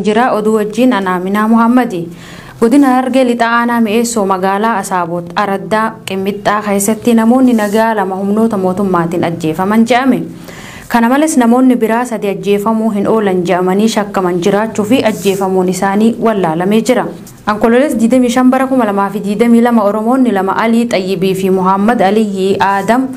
Jira oduu wajjin Anaaminaa Muhammadi. Godina Harargee Lixaa Aanaa Mi'eessoo magaalaa Asaaboot Araddaa Qimmixxaa keessatti namoonni nagaa lama humnoota mootummaatiin ajjeefaman je'ame. Kana malees namoonni biraa sadi ajjeefamuu hin oolan je'amanii shakkaman jiraachuu fi ajjeefamuun isaanii wallaalamee jira. Onkololeessa 25 bara 2022 Oromoonni lama Alii Xayyibii fi Muhammad Aliyyii Aadam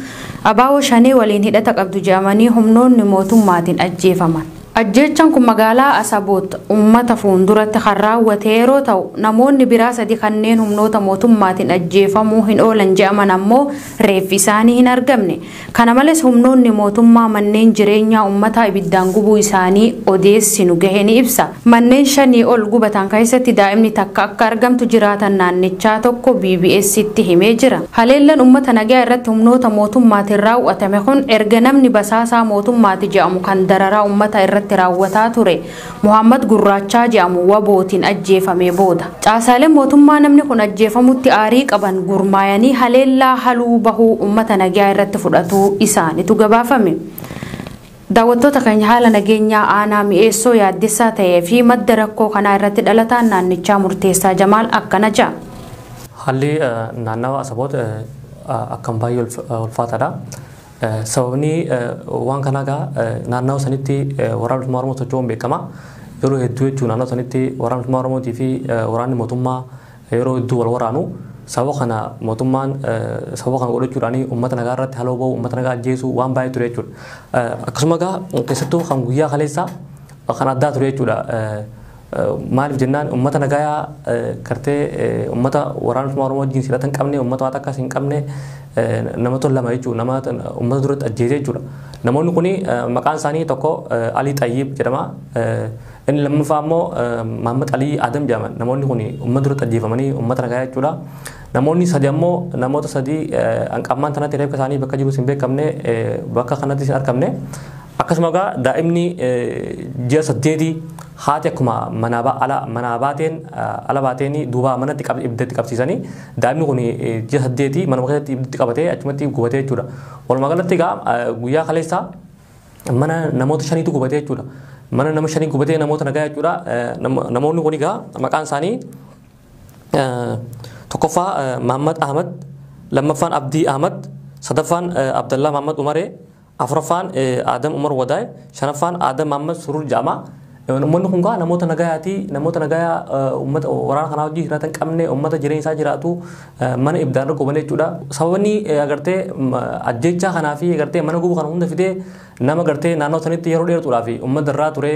Abaawoo Shanee waliin hidhata qabdu je'amanii humnoonni mootummaatiin ajjeefaman. Ajjeechaan kun magaalaa Asaboot uummata fuulduratti kan raawwate yeroo ta'u, namoonni biraa sadi kanneen humnoota mootummaatiin ajjeefamuu hin oolan je'aman ammoo reeffi isaanii hin argamne. Kana malees humnoonni mootummaa manneen jireenyaa uummataa ibiddaan gubuu isaanii odeessinu gahe ni ibsa. Manneen 5 ol gubatan keessatti daa'imni takka akka argamtu jiraatan naannichaa tokko BBS'tti himee jira. Haleellaan uummata nagaa irratti humnoota mootummaatiin raawwatame kun erga namni basaasaa mootummaati jedhamu kan dararaa uummata irratti raawwataa ture Muhammad Gurraachaa jedhamu wabootiin ajjeefamee booda. Caasaaleen mootummaa namni kun ajjeefamutti aarii qaban gurmaayanii haleellaa haluu bahuu uummata nagaa irratti fudhatuu isaanitu gabaafame. Daawwattoota keenya, haala nageenyaa aanaa Mi'eessoo yaaddessaa ta'ee fi madda rakkoo kanaa irratti dhalataan naannichaa Murteessaa Jamaal akkana jedha. Haalli naannawa Asaboot akkam baay'ee ulfaataadha. Sababni waan kanaa egaa naannawa sanitti waraana bilisummaa Oromoo socho'uun beekama. Yeroo hedduu jechuun naannoo sanitti waraana bilisummaa Oromootii fi waraanni mootummaa yeroo hedduu wal waraanu. Sababa kana mootummaan sababa kana godhachuudhaan uummata nagaa irratti haloo bahu, uummata nagaa ajjeesuu waan baay'ee ture jechuudha. Akkasuma egaa keessattuu kan guyyaa kaleessaa kan addaa ture jechuudha. Maaliif jennaan, uummata nagaa gartee uummata waraana bilisummaa Oromoo wajjin hidhata hin qabne, uummata waan akkas hin qabne, namoota lama jechuudha, nama uummata duratti ajjeese jechuudha. Namoonni kuni maqaan isaanii tokko Alii Xayyib jedhama. Inni lammaffaa immoo Mahammad Alii Adam jedhama. Namoonni kuni uummata duratti ajjeefamanii, uummata nagaa jechuudha. Namoonni sadi ammoo, namoota sadi hanqammaan tanatti reeffa isaanii bakka jirus hin beekamne, bakka kanattis hin argamne. Akkasuma egaa daa'imni ji'a 8 haati akkuma manaa baateen ala baateen duuba manatti ibiddatti qabsiisanii, daa'imni kun ji'a 8 manuma keessatti ibiddatti qabatee achumatti gubatee jechuudha. Walumaa galatti egaa guyyaa kaleessaa mana namoota shaniitu gubatee jechuudha. Mana nama shanii gubatee, namoota nagaa jechuudha. Namoonni kun egaa maqaan isaanii tokkoffaa Mahammad Ahmad, lammaffaan Abdii Ahmad, sadaffaan Abdallaa Mahammad Umaree, afuraffaan Adam Umar Wadaay, shanaffaan Adam Mahammad Surur jedhama. Uummanni kun gaa namoota nagayaati, namoota nagayaa uummata waraana kanaa wajjin hidhata hin qabne, uummata jireenya isaa jiraatu mana ibiddaan irra guban jechuudha. Sababni agartee ajjechaa kanaa fi agartee mana gubuu kana hunda fidee nama gartee naannoo sanitti yeroo dheertuudhaa fi uummata irraa ture.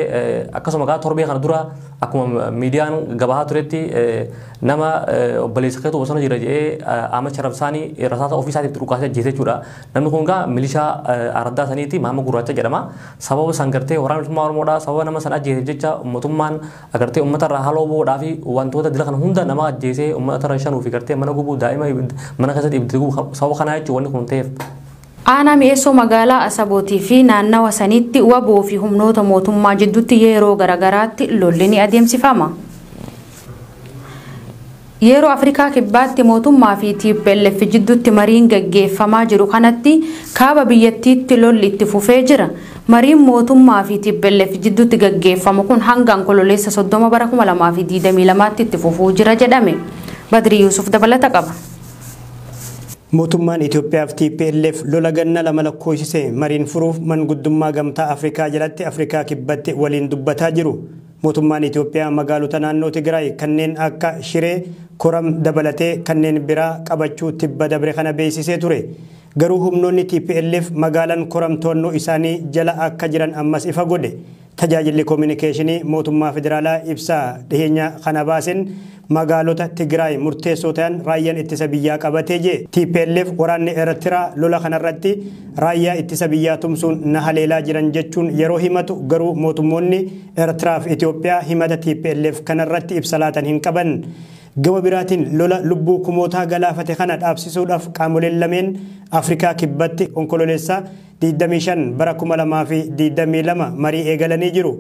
Akkasuma gaa torbee kana dura akkuma miidiyaan gabahaa turetti nama obboleessa keetu bosona jira jedhee Ahmad Sharafsaanii rasaasa ofii isaatiif dhukaasee ajjeese jechuudha. Namni kun gaa milishaa araddaa saniiti, Maama Gurraacha jedhama. Sababa san gartee waraana bilisummaa Oromoodhaa sababa nama san ajjeese jecha mootummaan agartee uummata irraa haloo bu'uudhaa fi wantoota dila kana hunda nama ajjeesee uummata irra shanuu fi gartee mana gubuu, daa'ima mana keessatti ibiddi gubuu, sababa kanaa jechuun wanni kun ta'eef. Aanaa Mi'eessoo magaalaa Asabootii fi naannawa sanitti waboo fi humnoota mootummaa jidduutti yeroo garagaraatti lolli ni adeemsifama. Yeroo Afrikaa Kibbaatti mootummaa fi TPLF jidduutti mariin gaggeeffamaa jiru kanatti kaaba biyyattiitti lolli itti fufee jira. Mariin mootummaa fi TPLF jidduutti gaggeeffamu kun hanga Onkololeessa 30 bara 2022tti itti fufuu jira jedhame. Badrii Yuusuf dabalata qaba. Mootummaan Itoophiyaa fi TPLF lola ganna 2 lakkoofsise mariin furuuf manguddummaa Gamtaa Afrikaa jalatti Afrikaa Kibbatti waliin dubbataa jiru. Mootummaan Itoophiyaa magaalota naannoo Tigraay kanneen akka Shiree, Koram dabalatee kanneen biraa qabachuu tibba dabre kana beeksisee ture. Garuu humnoonni TPLF magaalaan Koram to'annoo isaanii jala akka jiran ammas ifa godhe. Tajaajilli koominikeeshinii mootummaa federaalaa ibsaa dhiheenya kana baasen magaalota Tigraay murteessoo ta'an raayyaan ittisa biyyaa qabatee jee. TPLF waraanni Eertiraa lola kanarratti raayyaa ittisa biyyaa tumsuun na haleelaa jiran jechuun yeroo himatu, garuu mootummoonni Eertiraa fi Itoophiyaa himata TPLF kanarratti ibsa laatan hin qaban. Gama biraatiin lola lubbuu kumootaa galaafate kana dhaabsisuudhaaf qaamoleen lameen Afrikaa Kibbatti Onkololeessa 25 bara 2022 marii eegalanii jiru.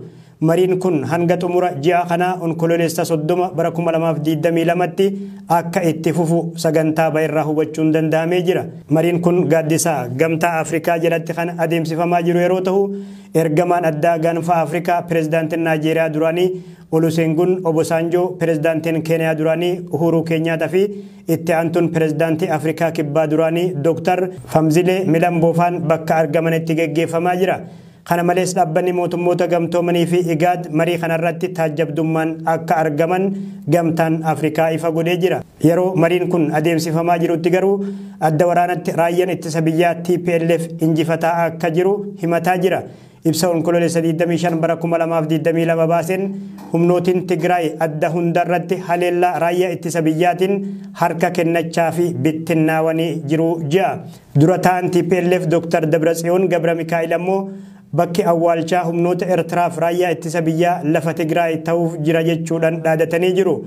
Mariin kun hanga xumura ji'a kanaa Onkololeessa 30 bara 2022tti akka itti fufu sagantaa ba'e hubachuun danda'amee jira. Mariin kun gaaddisaa Gamtaa Afrikaa jalatti kan adeemsifamaa jiru yeroo ta'u, ergamaan addaa Gaanfa Afrikaa pirezidaantiin Naajeeriyaa duraanii Olusegun Obasanjoo, pirezidaantiin Keeniyaa duraanii Uhuru Keenyaataa fi itti aantuun pirezidaantii Afrikaa Kibbaa duraanii Dr. Famzilee Milamboofaan bakka argamanitti geggeeffamaa jira. Kana malees dhaabbanni mootummoota gamtoomanii fi IGAD marii kanarratti taajjabdummaan akka argaman Gamtaan Afrikaa ifa godhee jira. Yeroo mariin kun adeemsifamaa jirutti garuu adda waraanatti raayyaan ittisa biyyaa TPLF injifataa akka jiru himataa jira. Ibsa Onkololeessa 25 bara 2022 baaseen humnootiin Tigraay adda hundarratti haleellaa raayyaa ittisa biyyaatiin harka kennachaa fi bittinnaawanii jiru ji'a. Dura ta'an TPLF Dr. Dabratsiyoon Gabra Mikaa'el ammoo bakki awwaalchaa humnoota Eertiraaf raayyaa ittisa biyyaa lafa Tigraay ta'uuf jira jechuudhaan dhaadatanii jiru.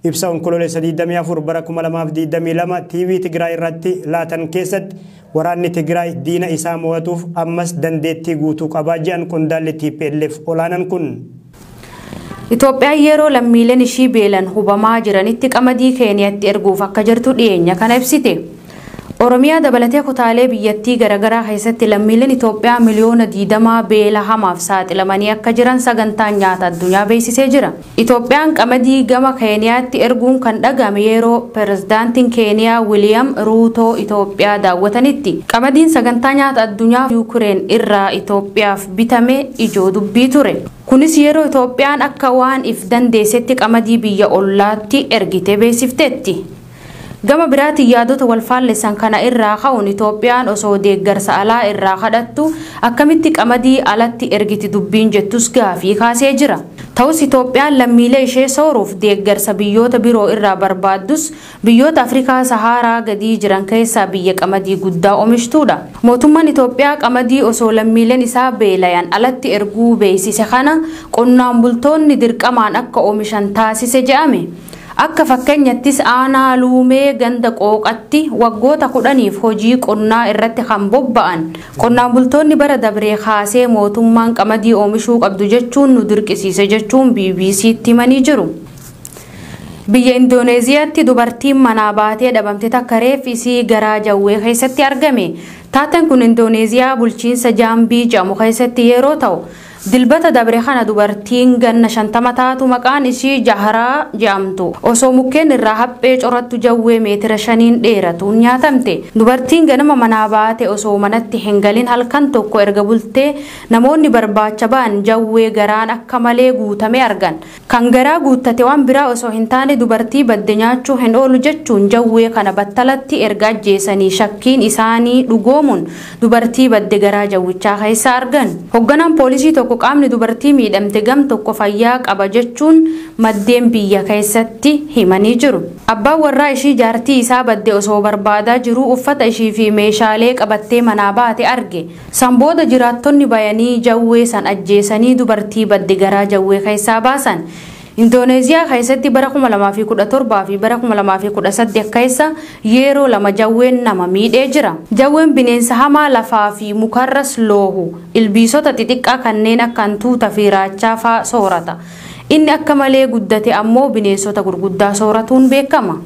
Ibsa Onkololeessa 24 bara 2022 TV Tigraay irratti laatan keessatti waraanni Tigraay diina isaa mo'atuuf ammas dandeettii guutuu qabaa jedhan qondaalli TPLF olaanan kun. Itoophiyaan yeroo lammiileen ishii beelan hubamaa jiranitti qamadii Keeniyaatti erguuf akka jirtu dhiyeenya kana ibsite. Oromiyaa dabalatee kutaalee biyyattii garaagaraa keessatti lammiileen Itoophiyaa miliyoona 20 beela hamaaf saaxilamanii akka jiran sagantaan nyaata addunyaa beeksisee jira. Itoophiyaan qamadii gama Keeniyaatti erguun kan dhagame yeroo pirezidaantiin Keeniyaa Wiiliyaam Ruutoo Itoophiyaa daawwatanitti. Qamadiin sagantaa nyaata addunyaa Yuukireen irraa Itoophiyaaf bitame ijoo dubbii ture. Kunis yeroo Itoophiyaan akka waan if dandeessetti qamadii biyya ollaatti ergite beeksifteetti. Gama biraatiin yaadota wal faallessan kana irraa ka'uun Itoophiyaan osoo deeggarsa alaa irraa kadhattu akkamitti qamadii alatti ergiti dubbiin jettus gaafii kaasee jira. Ta'us Itoophiyaan lammiilee ishee sooruuf deeggarsa biyyoota biroo irraa barbaaddus biyyoota Afrikaa Saharaa gadii jiran keessaa biyya qamadii guddaa oomishtuudha. Mootummaan Itoophiyaa qamadii osoo lammiileen isaa beelayan alatti erguu beeksise kana qonnaan bultoonni dirqamaan akka oomishan taasise jedhame. Akka fakkeenyattis aanaa Luumee ganda Qooqatti waggoota 10f hojii qonnaa irratti kan bobba'an qonnaan bultoonni bara dabree kaasee mootummaan qamadii oomishuu qabdu jechuun nu dirqisiise jechuun BBC'tti himanii jiru. Biyya Indooneeziyaatti dubartiin manaa baatee dhabamte takka reeffi isii garaa jawwee keessatti argame. Taateen kun Indooneeziyaa bulchiinsa Jaambii jedhamu keessatti yeroo ta'u, dilbata dabre kana dubartiin ganna 50 taatu maqaan ishii Jaharaa jedhamtu osoo mukkeen irraa haphee corattu jawwee meetira 5 dheeratuun nyaatamte. Dubartiin ganama manaa baate osoo manatti hin galin halkan tokko erga bultee namoonni barbaacha ba'an jawwee garaan akka malee guutame argan. Kan garaa guuttate waan biraa osoo hin taane dubartii badde nyaachuu hin oolu jechuun jawwee kana battalatti erga ajjeesanii shakkiin isaanii dhugoomuun dubartii badde garaa jawwichaa keessa argan. Hoogganaan poolisii tokko qaamni dubartii miidhamte gam tokko fayyaa qaba jechuun maddeen biyya keessatti himanii jiru. Abbaan warraa ishii jaartii isaa badde osoo barbaadaa jiru uffata ishii fi meeshaalee qabattee manaa baate arge. San booda jiraattonni bayanii jawwee san ajjeesanii dubartii badde garaa jawwee keessaa baasan. Indooneeziyaa keessatti bara 2017 fi bara 2018 keessa yeroo lama jawween nama miidhee jira. Jawween bineensa hamaa lafaa fi mukarras loohu ilbiisota xixiqqaa kanneen akka hantuuta fi raachaa fa'aa soorata. Inni akka malee guddate ammoo bineensota gurguddaa sooratuun beekama.